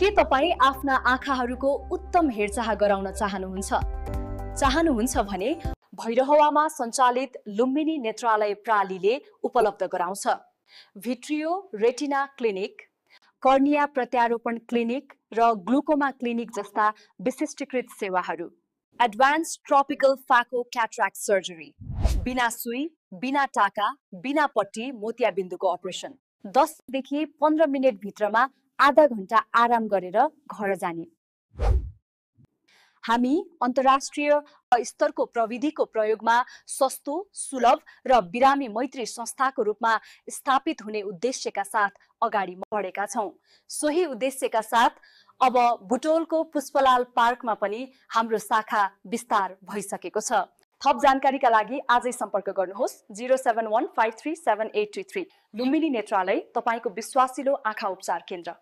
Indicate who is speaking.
Speaker 1: के तपाईँ आफ्ना आँखाहरूको उत्तम हेरचाह गराउन चाहनुहुन्छ भने भैरहवामा सञ्चालित लुम्बिनी नेत्रालय प्रालीले उपलब्ध गराउँछ। भिट्रियो रेटिना क्लिनिक, कर्निया प्रत्यारोपण क्लिनिक र ग्लुकोमा क्लिनिक जस्ता विशिष्टीकृत सेवाहरू। एडभान्स ट्रपिकल फाको क्याट्राक्ट सर्जरी, बिना सुई, बिना टाका, बिना पट्टी, मोतियाबिन्दुको अपरेसन। 10 देखि 15 मिनेट भित्रमा आधा घण्टा आराम गरेर घर जाने। हामी अन्तर्राष्ट्रिय स्तरको प्रविधिको प्रयोगमा सस्तो, सुलभ र बिरामी मैत्री संस्थाको रूपमा स्थापित हुने उद्देश्यका साथ अगाडि बढेका छौं। सोही उद्देश्यका साथ अब बुटोलको पुष्पलाल पार्कमा पनि हाम्रो शाखा विस्तार भइसकेको छ। थप जानकारीका लागि आजै सम्पर्क गर्नुहोस् 0715377833। लुम्बिनी नेत्रालय, तपाईको विश्वासिलो आँखा उपचार केन्द्र।